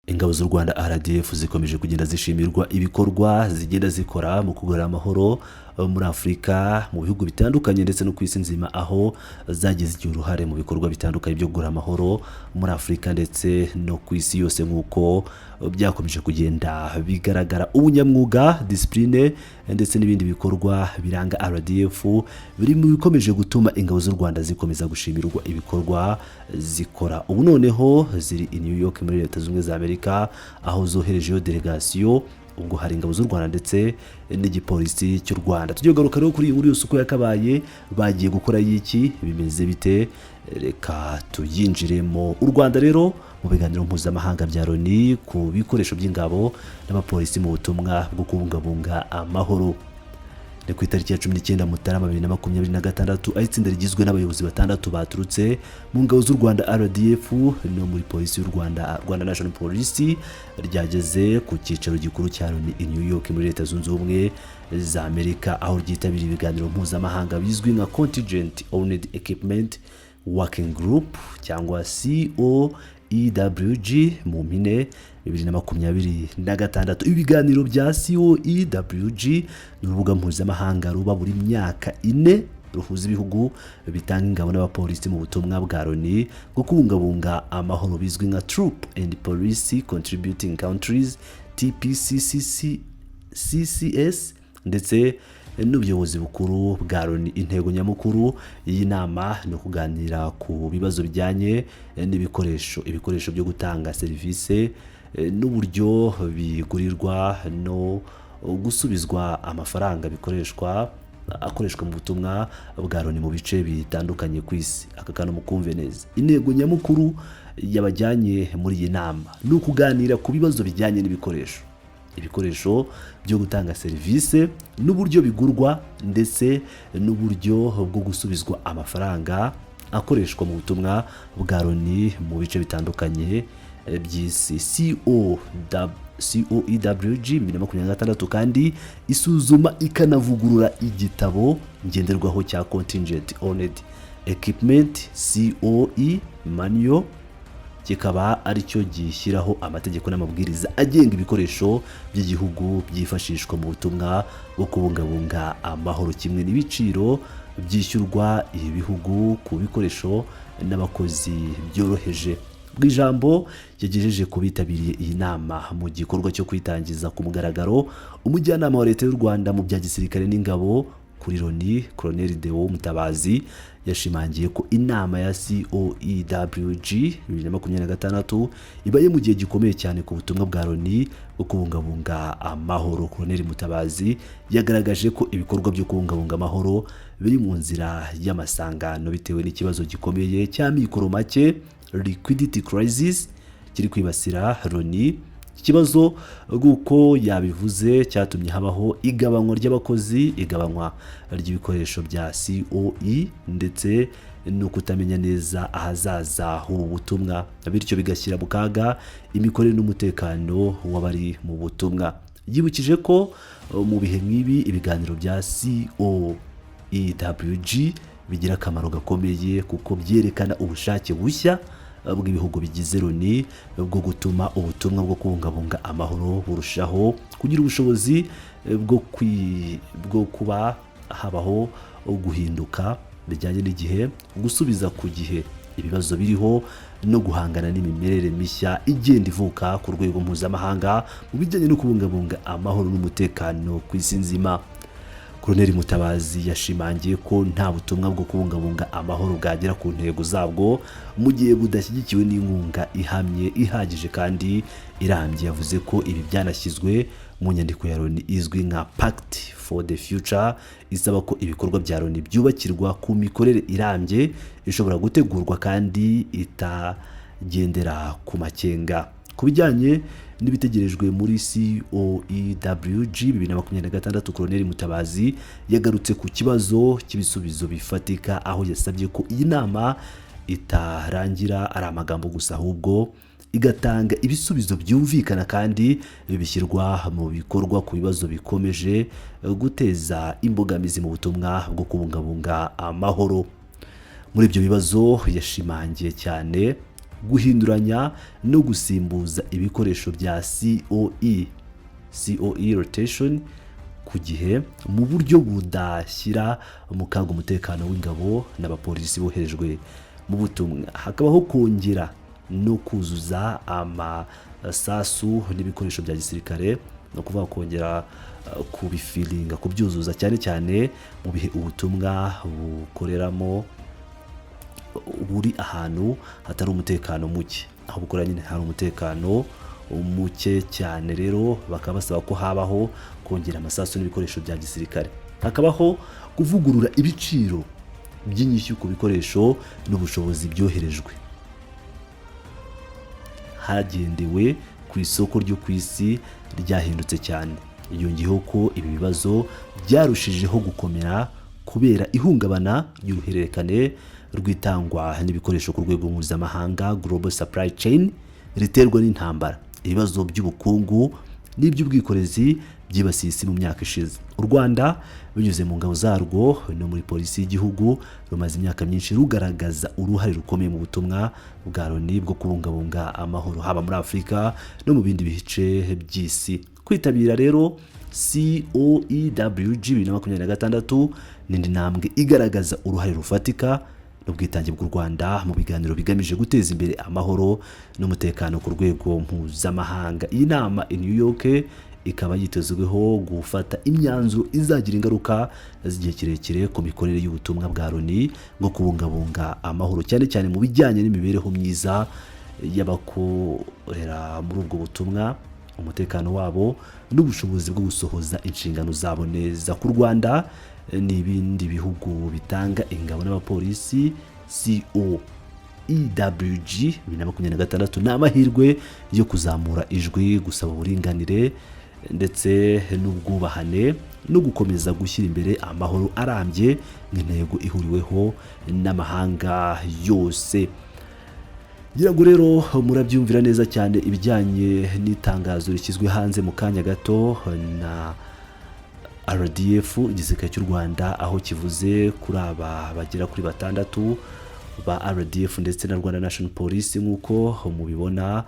Ingabo z'u Rwanda RDF zikomeje kugenda zishimirwa ibikorwa zigenda zikora mu kugarura amahoro muri Afurika, mu bihugu bitandukanye ndetse no ku isi nzima, aho zagize zigira uruhare mu bikorwa bitandukanye byo kugarura amahoro muri Afurika ndetse no ku isi yose, nk'uko byakomeje kugenda bigaragara. Ubunyamwuga, discipline ndetse n'ibindi bikorwa biranga RDF biri mu bikomeje gutuma ingabo z'u Rwanda zikomeza gushimirwa ibikorwa zikora. Ubu noneho ziri i New York muri Leta Zunze Ubumwe za Amerika, aho zoherejeyo delegasiyo. Ubwo hari ingabo z'u Rwanda ndetse n'igipolisi cy'u Rwanda. Tugiye kugaruka rero kuri iyi nkuru yose uko yakabaye. Bagiye gukora y'iki? Bimeze bite? Reka tuyinjiremo. U Rwanda rero mu biganiro mpuzamahanga bya Loni ku bikoresho by'ingabo n'abapolisi mu butumwa bwo kubungabunga amahoro. Ni ku itariki ya 19 Mutarama 2026, aho itsinda rigizwe n'abayobozi batandatu baturutse mu ngabo z'u Rwanda RDF no muri polisi y'u Rwanda, Rwanda National Police, ryageze ku cyicaro gikuru cya Loni i New York muri Leta Zunze Ubumwe za Amerika, aho ryitabiriye ibiganiro mpuzamahanga bizwi nka Contingent Owned Equipment Working Group cyangwa COEWG mu mpine 2026. Ibiganiro bya COEWG ni urubuga mpuzamahanga ruba buri myaka 4, ruhuza ibihugu bitanga ingabo n'abapolisi mu butumwa bwa Loni bwo kubungabunga amahoro, bizwi nka Troop and Police Contributing Countries, TPCCC CCS, ndetse n'ubuyobozi bukuru bwa Loni. Intego nyamukuru y'iyi nama ni ukuganira ku bibazo bijyanye n'ibikoresho, ibikoresho byo gutanga serivisi n'uburyo bigurirwa no gusubizwa amafaranga bikoreshwa akoreshwa mu butumwa bwa Loni mu bice bitandukanye ku isi. Aka kantu mukumve neza. Intego nyamukuru yabajyanye muri iyi nama ni ukuganira ku bibazo bijyanye n'ibikoresho, ibikoresho byo gutanga serivisi n'uburyo bigurwa ndetse n'uburyo bwo gusubizwa amafaranga akoreshwa mu butumwa bwa Loni mu bice bitandukanye by'isi. COEWG 2026 kandi isuzuma ikanavugurura igitabo ngenderwaho cya Contingent Owned Equipment, COE Manual, kikaba aricyo gishyiraho amategeko n'amabwiriza agenga ibikoresho by'igihugu byifashishwa mu butumwa bwo kubungabunga amahoro, kimwe n'ibiciro byishyurwa ibihugu ku bikoresho n'abakozi byoroheje. Mu ijambo yagejeje ku bitabiriye iyi nama mu gikorwa cyo kwitangiza ku mugaragaro, umujyanama wa Leta y'u Rwanda mu bya gisirikare n'ingabo kuri Loni, Colonel Deo Mutabazi, yashimangiye ko inama ya COEWG 2026 ibaye mu gihe gikomeye cyane ku butumwa bwa Loni bwo kubungabunga amahoro. Colonel Mutabazi yagaragaje ko ibikorwa byo kubungabunga amahoro biri mu nzira y'amasangano bitewe n'ikibazo gikomeye cy'amikoro make, liquidity crisis, kiri kwibasira Loni. Iki kibazo, nk'uko yabivuze, cyatumye habaho igabanywa ry'abakozi, igabanywa ry'ibikoresho bya COE ndetse no kutamenya neza ahazaza h'ubu butumwa, bityo bigashyira mu kaga imikorere n'umutekano w'abari mu butumwa. Yibukije ko mu bihe nk'ibi ibiganiro bya COEWG bigira akamaro gakomeye, kuko byerekana ubushake bushya bw'ibihugu bigize Loni bwo gutuma ubutumwa bwo kubungabunga amahoro burushaho kugira ubushobozi bwo kuba habaho guhinduka bijyanye n'igihe, gusubiza ku gihe ibibazo biriho no guhangana n'imimerere mishya igenda ivuka ku rwego mpuzamahanga mu bijyanye no kubungabunga amahoro n'umutekano ku isi nzima. Koloneli Mutabazi yashimangiye ko nta butumwa bwo kubungabunga amahoro bwagera ku ntego zabwo mu gihe budashyigikiwe n'inkunga ihamye, ihagije kandi irambye. Yavuze ko ibi byanashyizwe mu nyandiko ya Loni izwi nka Pact for the Future, isaba ko ibikorwa bya Loni byubakirwa ku mikorere irambye, ishobora gutegurwa kandi itagendera ku makenga. Ku bijyanye n'ibitegerejwe muri COEWG 2026, Koloneli Mutabazi yagarutse ku kibazo cy'ibisubizo bifatika, aho yasabye ko iyi nama itarangira ari amagambo gusa, ahubwo igatanga ibisubizo byumvikana kandi bishyirwa mu bikorwa ku bibazo bikomeje guteza imbogamizi mu butumwa bwo kubungabunga amahoro. Muri ibyo bibazo yashimangiye cyane Guhinduranya no gusimbuza ibikoresho bya COE, COE rotation, ku gihe mu buryo budashyira mu kaga umutekano w'ingabo n'abapolisi boherejwe mu butumwa. Hakabaho kongera no kuzuza amasasu n'ibikoresho bya gisirikare, ni ukuvuga kongera kubifiringa, kubyuzuza, cyane cyane mu bihe ubutumwa bukoreramo buri ahantu hatari umutekano muke, aho bukora nyine hari umutekano muke cyane. Rero bakaba basaba ko habaho kongera amasasu n'ibikoresho bya gisirikare. Hakabaho kuvugurura ibiciro by'inyishyu ku bikoresho n'ubushobozi byoherejwe hagendewe ku isoko ryo ku isi ryahindutse cyane. Yongeyeho ko ibi bibazo byarushijeho gukomera kubera ihungabana ry'uruhererekane rw'itangwa n'ibikoresho ku rwego mpuzamahanga, global supply chain, riterwa n'intambara, ibibazo by'ubukungu n'iby'ubwikorezi byibasiye isi mu myaka ishize. U Rwanda, binyuze mu ngabo zarwo no muri Polisi y'Igihugu, rumaze imyaka myinshi rugaragaza uruhare rukomeye mu butumwa bwa Loni bwo kubungabunga amahoro, haba muri Afurika no mu bindi bice by'isi. Kwitabira rero COEWG 2026 n'indi ntambwe igaragaza uruhare rufatika n'ubwitange bw'u Rwanda mu biganiro bigamije guteza imbere amahoro n'umutekano ku rwego mpuzamahanga. Iyi nama i New York ikaba yitezweho gufata imyanzuro izagira ingaruka z'igihe kirekire ku mikorere y'ubutumwa bwa Loni bwo kubungabunga amahoro, cyane cyane mu bijyanye n'imibereho myiza y'abakorera muri ubwo butumwa, umutekano wabo n'ubushobozi bwo gusohoza inshingano zabo neza. Ku Rwanda n'ibindi bihugu bitanga ingabo n'abapolisi, COEWG 2026 ni amahirwe yo kuzamura ijwi, gusaba uburinganire ndetse n'ubwubahane, no gukomeza gushyira imbere amahoro arambye nk'intego ihuriweho n'amahanga yose. Ngira ngo rero murabyumvira neza cyane ibijyanye n'itangazo rishyizwe hanze mu kanya gato na RDF, igisirikare cy'u Rwanda, aho kivuze kuri aba bagera kuri batandatu ba RDF ndetse na Rwanda National Police, nk'uko mubibona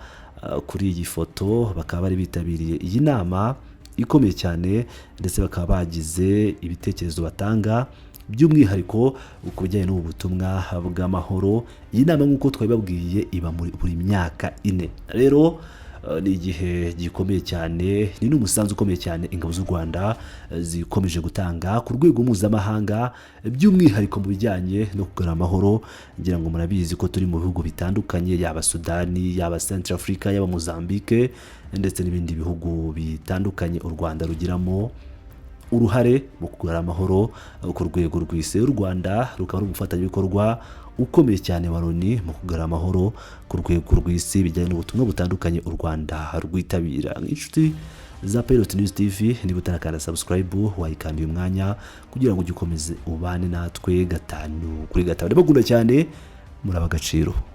kuri iyi foto. Bakaba bari bitabiriye iyi nama ikomeye cyane, ndetse bakaba bagize ibitekerezo batanga by'umwihariko ku bijyanye n'ubu butumwa bw'amahoro. Iyi nama, nk'uko twabibabwiye, iba muri buri myaka 4. Rero ni igihe gikomeye cyane, ni n'umusanzu ukomeye cyane ingabo z'u Rwanda zikomeje gutanga ku rwego mpuzamahanga, by'umwihariko mu bijyanye no kugarura amahoro. Ngira ngo murabizi ko turi mu bihugu bitandukanye, yaba Sudani, yaba Central Africa, yaba Mozambique ndetse n'ibindi bihugu bitandukanye u Rwanda rugiramo uruhare mu kugarura amahoro ku rwego rw'isi. U Rwanda rukaba ari umufatanyabikorwa ukomeye cyane wa Loni mu kugarura amahoro ku rwego rw'isi, bijyanye n'ubutumwa butandukanye u Rwanda rwitabira. Inshuti za Pilot News TV, niba utarakanda subscribe, wayikanda uyu mwanya kugira ngo ujye ukomeze ubane natwe gatanu kuri gatanu. Ndabakunda cyane, muri ab'agaciro.